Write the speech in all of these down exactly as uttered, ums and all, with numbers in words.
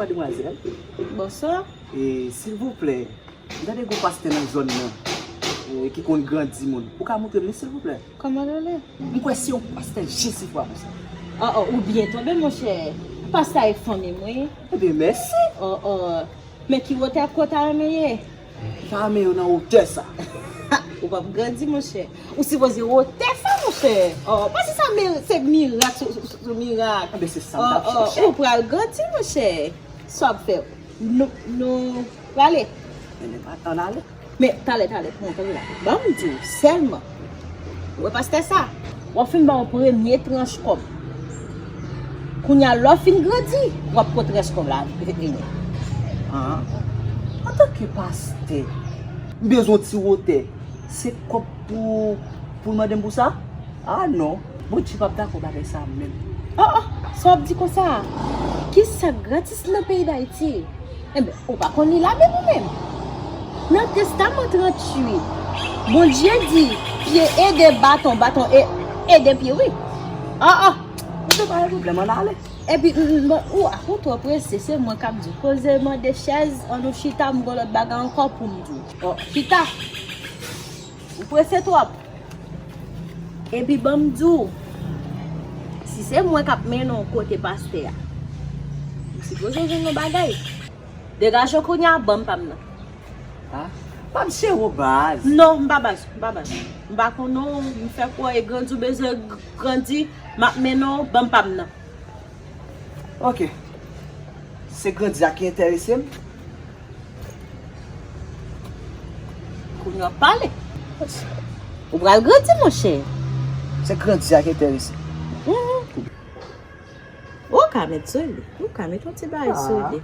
Mademwazèl. Bonswa. E, silvouplè, m tande gon pastè nan zòn nan, e, ki konn grandi moun. Ou ka montre m li, silvouplè? Kòman l rele? M kwè se yon pastè Jesifwa konsa. Oh, oh, ou byen tonbe, monchè. Pastè a e fanmi m, wi. Ebyen, mèsi. Oh, oh. Men ki wotè ak kò w ta renmen ye? Sa men yo nan wotè sa. Ou p ap grandi, monchè. Ou sipoze wotè sa, monchè. Oh, paske sa men se mirak sou, sou, sou, sou mirak. Anben, se sa m t ap chèche. Oh, oh, ou pral grandi, monchè. Sa w ap fè? Nou, nou prale. Enben, pa tann ale. Men, talè, talè, pran, tande la. Ban m di w, sèlman. Ou wè pastè sa? W ap fin ba w premye tranch kòb. Kounye a, lè w fin grandi, w ap pran rès kòb la vini. Ah. Antanke pastè, m bezwen yon ti wotè. Se kòb pou, pou l mande m pou sa? Ah non, Bondye p ap dakò bagay sa a menm. Oh, oh, sa w ap di konsa? Kisa k gratis nan peyi Dayiti? Enben, ou pa konn li Labib ou menm? Nan Testaman tranntuit, Bondye di, pye ede baton, baton e-, ede pye, wi. Ah, ah. Ou te pa gen pwoblèm, ann ale. Epi, m, m, bon, ou, ou twò prese, se mwen k ap di w. Koze mande chèz, ann nou chita, m gon lòt bagay ankò pou m di w. Oh, chita. Ou prese twòp. Epi ban m di w, si se mwen k ap mennen w kote pastè a, m sipoze jwenn yon bagay. Degaje w kounye a, ban m pa m nan. Ah, pa m cheri w baz. Non, m pa baz, m pa baz. M pa konn ou, m fè kwè e grandi w bezwen g-, grandi, m ap mennen w, ban m pa m nan. Ok. Se grandi a ki enterese m. Kounye a w ap pale. Ou pral grandi, monchè. Se grandi a ki enterese m. Mhm. Ou ka met sou li. Ou ka met yon ti bagay sou li.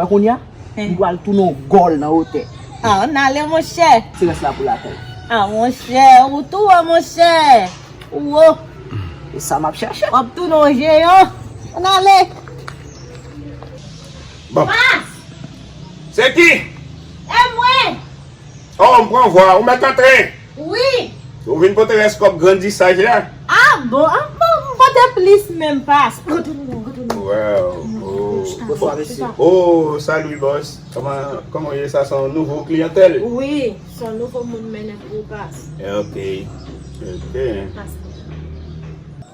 Wè kounye a, m pral tounen yon gòl nan wotè. Ah, ann ale, monchè. Ti rès la pou lakay. Ah, monchè, ou tou wè, monchè. Ou wo. E sa m ap chèche. W ap tounen yon jeyan. Ann ale. Bon. Pas! Se ki? E mwen. Oh, m pran vwa. Ou mèt antre. Wi. Ou vin pote rès kòb grandisaj la? Ah bon? Ah bon, m pote plis menm, pas. Retounen non, retounen non. Wow. Oh. Bonswa, mesye. Oh, salut, boss. Kòman, kòman w ye? Sa se yon nouvo kliyantèl? Wi, se yon nouvo moun mennen pou ou, pas. Ok. Ok. Pas.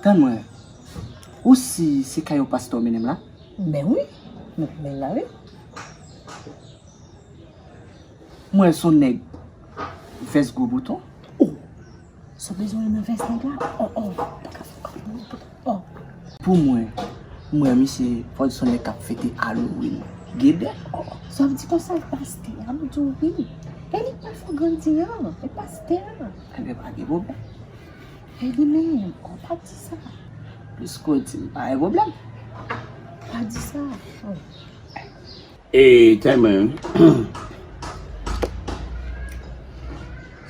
Tann mwen. Ou si se kay yon pastè w mennen m la? Ben wi. Men, men la, wi. Mwen se yon nèg vès gwo bouton. Oh! Sa w bezwen wè nan vès nèg la? Oh, oh. Pa ka fè kòb mwen, oh. Pou mwen, mwen, misye, fò l se yon nèg k ap fete Halloween. Gede. Oh, oh. Sa w di konsa, e pastè a, m di w wi. E li pa fè grandi an, e pastè a. Ebyen, pa gen pwoblèm. E li menm, oh, pa di sa. Plis ke w di m, pa gen pwoblèm. Pa di sa. Oh. E, tèlman,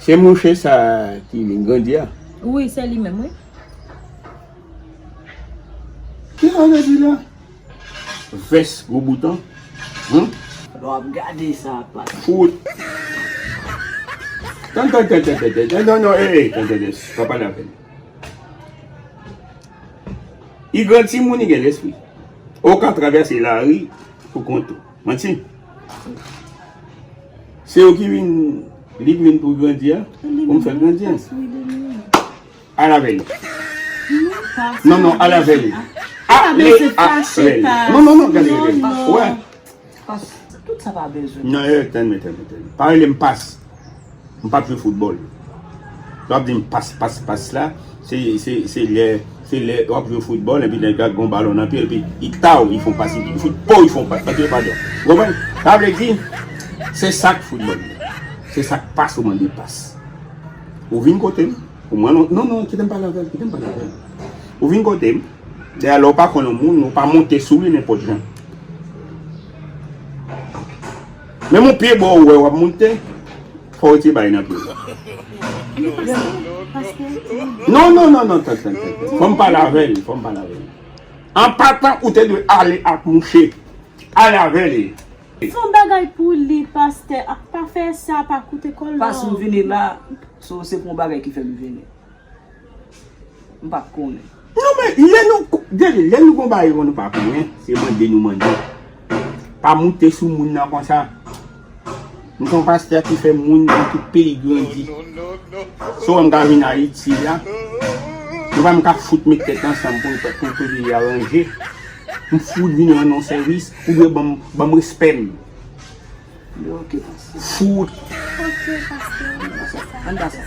se mouche sa ki vin grandi a? Wi, se li menm, wi. Ki sa w vle di la? Vès gwo bouton? Hum? Lè w ap gade sa, pa. Fout. Tann, tann, tann, tann, tann, tann, non, non, e, e, tann, tann, tann, pa pale avè l. Li gran timoun, li gen lespri. Ou ka travèse lari pou kont ou. Manti. Se yo ki vin, li k vin pou grandi a, pou m fè grandi a. Al avè li. Non, non, al avè li. Ale avè li. Non, non, non, gade, gade. Wè. Pas, tout sa pa bezwen. Non, eh, tande, tande, tande. Pa rele m pas. M p ap jwe foutbòl. Lè w ap di m pas, pas, pas la, se, se, se lè, se lè w ap jwe foutbòl, epi nèg la gon balon nan pye l, epi li ta w, li fè yon pas, li fout po, li fè yon pas, pa tire pa dèyè. Ou konprann? Sa vle di, se sa k foutbòl ye. Se sa k pas ou mande pas. Ou vin kote m, ou mande, non, non, non, kite m pale avè l, kite m pale avè l. Ou vin kote m, dayè lè w pa konn yon moun, ou pa monte sou li nenpòt jan. Menm yon pye bò ou wè w ap monte, fò w retire bagay nan pye w. Non, non, non, non, tann, tann, tann. Fò m pale avè l, fò m pale avè l. An patan, ou te dwe ale ak mouche. Ale avè l. Fè yon bagay pou li, pastè. A, pa fè sa, pa koute kòlò. Pas, m vini la, so, se pou yon bagay ki fè m vini. M pa t konnen. Men, lè nou, lè nou gon bagay nou pa konnen, se mande nou mande. Pa moute sou moun nan konsa. M se yon pastè ki fè moun nan tout peyi grandi. Si w wè m ka vin Ayiti la, nou pa m ka fout met tèt ansanm pou, pou, pou peyi a ranje. M fout vin rann yon sèvis, oubyen ban m, ban m respè m. Yo, ok, pastè. Fout. Ok, pastè. Ann pase.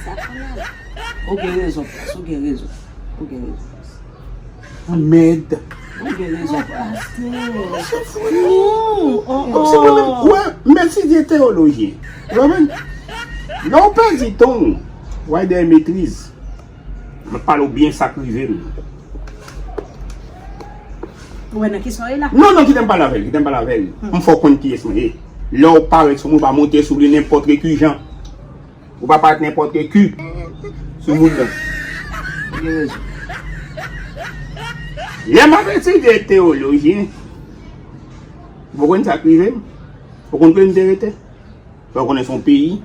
Ou gen rezon, pastè. Ou gen rezon. Ou gen rezon, pastè. Mèd. Ou gen rezon, pastè. Ou se fou. Ou se fou. Ou wè, m etidye teyoloji. Ou konprann? Lè w pèdi tan w, w al dèyè metriz. M ap pale w byen sa k rive m. Ou wè nan kisa w ye la? Non, non, kite m pale avè l, kite m pale avè l. M fè w konn kiyès mwen ye. Lè w parèt sou mwen, ou pa monte sou li nenpòt ki jan. Ou pa parèt nenpòt ki sou moun nan. Ou gen rezon. Lè m ap etidye teyoloji, ou konn sa k rive m? Ou konn kote m te rete? Fò w konnen se yon peyi,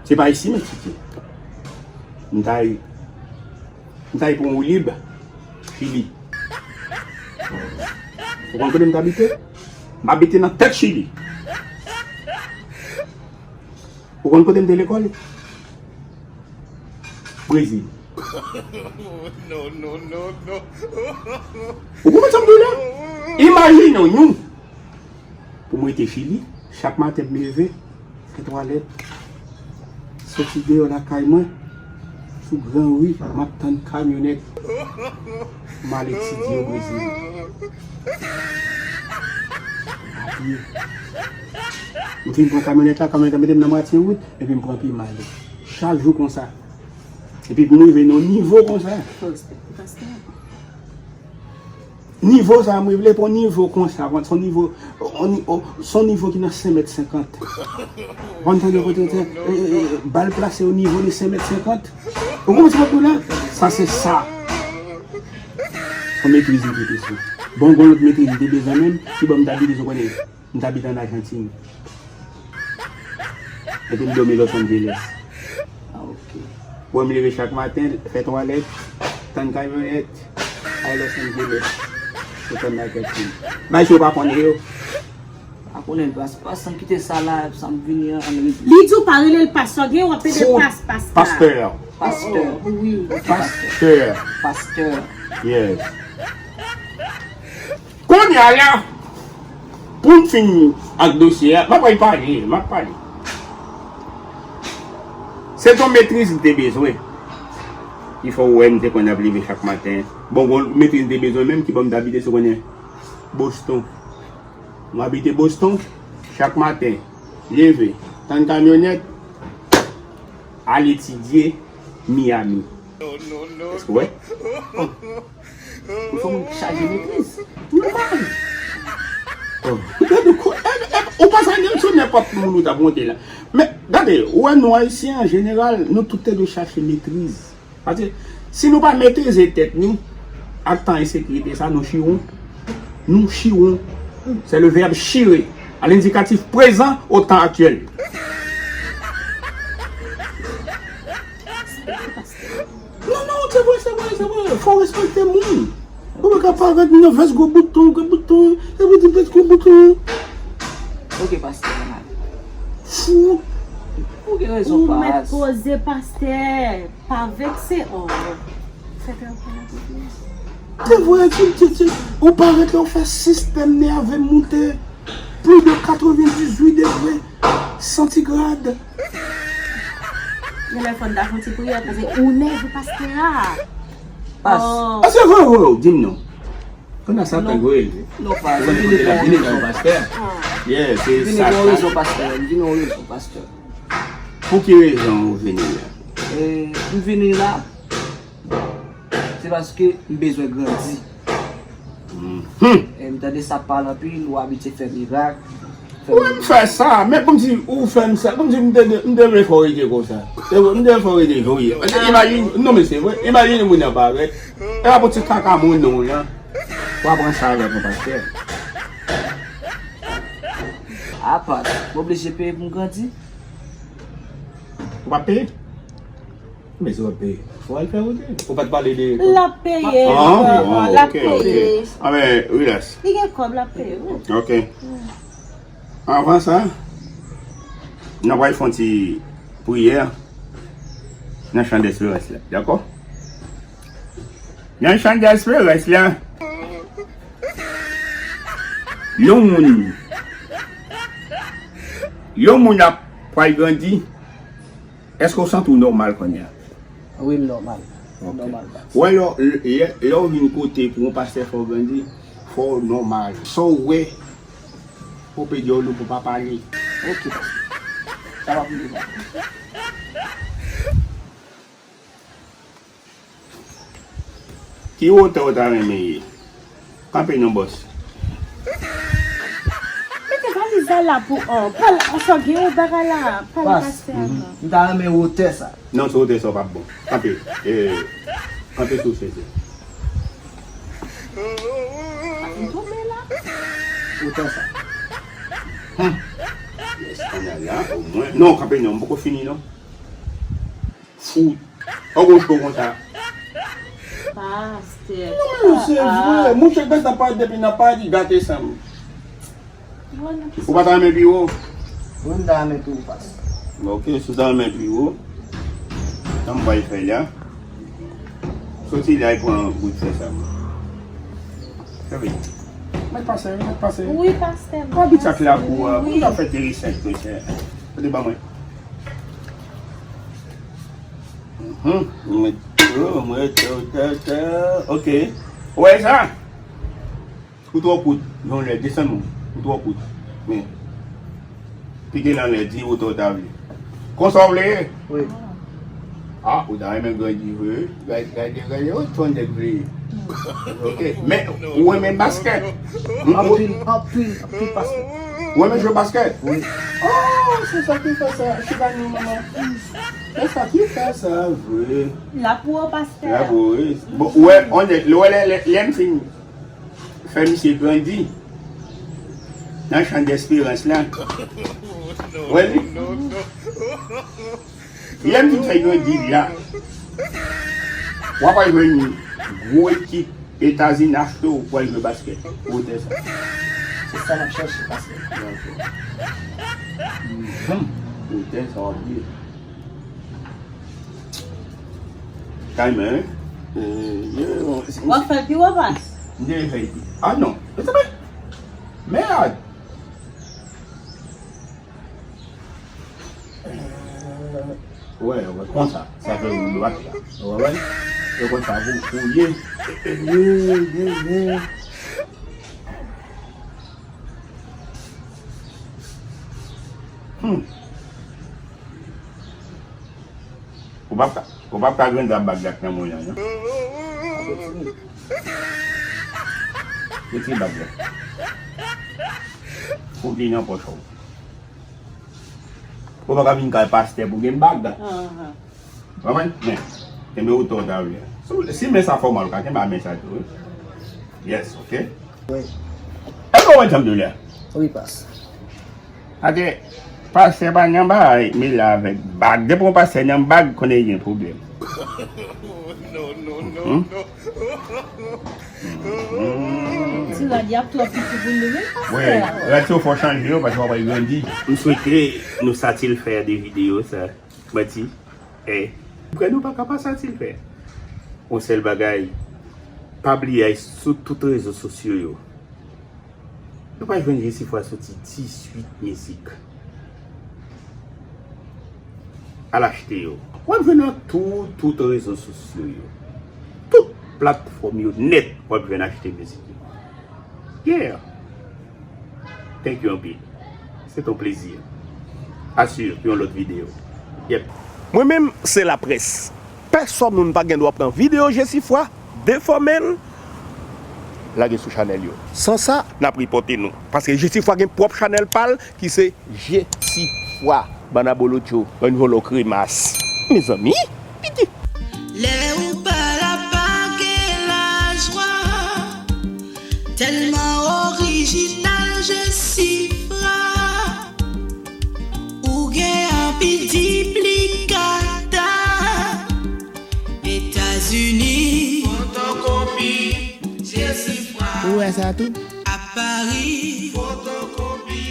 se pa isi m etidye. M t al, m t al pran woulib Chili. Ou konn kote m t abite? M abite nan tèt Chili. Ou konn kote m te lekòl? Brezil. Non, non, non, non. Ou konprann sa m di w la? Imajine w, nou. Pou m rete Chili, chak maten m leve, fè twalèt, soti deyò lakay mwen, sou gran ri, m ap tann kamyonèt, m al etidye o Brezil. Apye. M fin pran kamyonèt la, kamyonèt la mete m nan mwatye wout, epi m pran pye m ale. Chak jou konsa. Epi pou m rive nan nivo konsa. Fò respè pou pastè. Nivo sa a, mwen vle pou nivo konsa, se yon nivo, on ni-, o, se yon nivo ki nan senk mèt senkant. Ou konn tande kote, e, e, e, bal plase o nivo de senk mèt senkant. Ou konprann sa m ap di w la? Sa se sa. Yon metriz li te bezwen. Bon, gon lòt metriz li te bezwen menm, ki bò m t abite, sou konnen. M t abite ann Ajantin. Epi m dòmi Los Angeles. Ah, ok. Bon, m leve chak maten, fè twalèt, tann kamyonèt, al Los Angeles, pou tann marketing. Bay si w pa konnen yo. Pa konnen, pas, pas, san kite sa la, sa m vini an, an Repiblik. Li di w pa rele l pas, w gen w ap pede pas, pas la. Pastè. Pastè. Wi. Pastè. Pastè. Yes. Kounye a la, pou m fin ak dosye a, m ap pale, m ap pale. Se yon metriz m te bezwen. Ki fè w wè m te konn ap leve chak maten. Bon, gon metriz m te bezwen menm ki ban m t abite sou konnen Boston. M abite Boston, chak maten, leve, tann kamyonèt, al etidye Miami. Èske w wè? Ou fè moun chaje metriz. Nòmal. Oh. Gade ko-, e, e, ou pa sa gen sou nenpòt moun ou t ap monte la. Men, gade, ou wè nou Ayisyen an jeneral, nou tout te dwe chache metriz. Paske, si nou pa metrize tèt nou, ak tan ensekirite sa, nou chiwon. Nou chiwon. C'est le verbe chirer, à l'indicatif présent au temps actuel. Non, non, se vre, se vre, se vre. Fò w respekte moun. Ou pa ka parèt nan vès gwo bouton, gwo bouton, epi di vès gwo bouton. Ok, pastè, ann ale. Fou. Ou gen rezon, pas. Ou mèt poze, pastè. Pa vekse, oh. Fè kè w pa la. Se vre, ti, ti, ti. Ou parèt la, ou fè sistèm nève moute. Plus de quatre-vingt-dix-huit degrés centigrades. Genlè fò n ta fè yon ti priyè, paske ou nève pastè a. Pas. Oh. Ah, se vre, vre, di m non. Konn a sa tan goye l. Non, pas. Ou konn kote l ap vini nan pastè. Yeah, se sa. Vini pou yon rezon, pastè. Vini yon rezon, pastè. Pou ki rezon ou vini la? E, m vini la, se paske m bezwen grandi. Mhm. E m tande sa pale anpil, ou abitye fè mirak. Ou wè m fè sa, men kòmsi ou fè m sa, kòmsi m te, m te vle fè w rete konsa. M te vle fè w rete jan w ye. Imajine, non men se vre, imajine moun nan parèt. E pa pou ti kaka moun non w lan. W ap pran sa avèk yon pastè. Apa, m oblije peye pou m grandi? Ou pa peye? Men si w ap peye, fò w al fè wout. Ou pa t pale de... L ap peye, ah, bon, l ap peye. Ah, men, relax. Li gen kòb, l ap peye, wi. Ok. Anvan sa, n ap al fè yon ti priyè nan chan desperans la, dakò? Nan chan desperans la, yon moun, yon moun ap pral grandi. Èske w santi w nòmal kounye a? Wi, m nòmal. Ok. Nòmal, baz. Wè, lè, lè, lè w vin kote pou yon pastè fè w grandi, fò w nòmal. Sa w wè, ou pe di w nou pou pa pale. Ok, pastè. Sa pa pou nou pale. Ki wotè w ta renmen ye? Kanpe non, bòs. Mete valiz la la pou an. Pale, ansanm gen yon bagay la. Pale pastè a non. M ta renmen wotè sa. Non, se wotè sa w p ap bon. Kanpe. Eh, kanpe sou sezi. M tonbe la. Wotè sa. Hum. Yes, kounye a la, omwen. Non, kanpe non, m poko fini non. Fout. Ou gon cho konsa. Pastè. Non, men se vre. Mouche, gade sa pa depi nan pa di gate san m. Ou pa ta renmen pi wo? Wi, m ta renmen pi wo, pastè. Ok, si w ta renmen pi wo, sa m pral fè la. Soti la e pran bout fè sa. Sa vle di. Mèt pase, mèt pase. Wi, pastè. Pa abitye ak lakou a. Wi. Pou ta fè deri senk, mesye. Kote ban mwen. Mhm. Mwen tou, mwen tou, tou, tou. Ok. Ou wè sa? Ou twò kout. Non, lè desann ou. Ou twò kout. Men. Kite l anlè, di ou ta vle. Konsa w vle ye? Wi. Ah, ou ta renmen grandi vre. Gade, gade, gade, oh, ton nèg vle. Ok. Men, ou renmen baskèt? Hmm? Anpil, anpil, anpil baskèt. Ou renmen jwe baskèt? Wi. Oh, se sa ki fè sa. Chita non, manman. Se sa ki fè sa, vre. La pou ou, pastè. La pou ou, wi. Bon, ou wè, on est, lè, lè, lè, lè m fin fè misye grandi nan chan desperans la. Wè li? Lè m fin fè grandi la, w ap al jwenn gwo ekip Etazini achte w pou al jwe baskèt. Wotè sa. Se sa n ap chèche, pastè. Mhm. Wotè sa w ap ye. Kalme, wi. Eh, w ap fè l pi wo, pas? M te fè l pi. Ah non. Mèd! Eh, wè, wè, konsa. Sa fè yon dwat la. Wè, wè. E konsa pou, pou ye. Ye, ye, ye. Hmm. Ou p ap ka, ou p ap ka grandi ak bag la k nan men w lan, non. Retire bag la. Fout li nan pòch ou. Ou pa ka vin kay pastè pou gen bag la. Anhan. Konprann? Men, kenbe wotè w ta vle. Si, si men sa fè w mal, ou ka kenbe a men sa tou, wi. Yes, ok. Wi. Èske w wè jan m te lè? Wi, pas. Ate, pastè pa nan bagay, men la avèk bag. Depi yon pastè nan bag, konnen gen pwoblèm. Non, non, non, non. Ti rad y ap twò piti pou nou, wi, pastè. Wi, rad sa fò chanje yo, paske w ap grandi. M swete nou satisfè de videyo sa. Manti. Eh, kwè nou pa ka pa satisfè. Yon sèl bagay, pa bliye al sou tout rezo sosyo yo. Nou pral jwenn Jesifwa soti dizuit mizik. Al achte yo. W ap jwenn nan tout, tout rezo sosyo yo. Tout platfòm yo nèt, w ap jwenn achte mizik yo. Yeah. Thank you anpil. Se t on plezi. A swiv pou yon lòt videyo. Yep. Mwen menm, se laprès. Pèsòn moun pa gen dwa pran videyo Jesifwa, defòme l, lage sou chanèl yo. San sa, n ap ripòte nou. Paske Jesifwa gen pwòp chanèl pa l ki se Jesifwa. Bann abolotcho, bann vòlò kremas. Mezanmi, piti. Lè ou pa la pa gen lajwa. Tèlman orijinal Jesifwa. Ou gen anpil diplikata. Etazini, fotokopi, Jesifra, Ou wè sa tou? a Pari, fotokopi,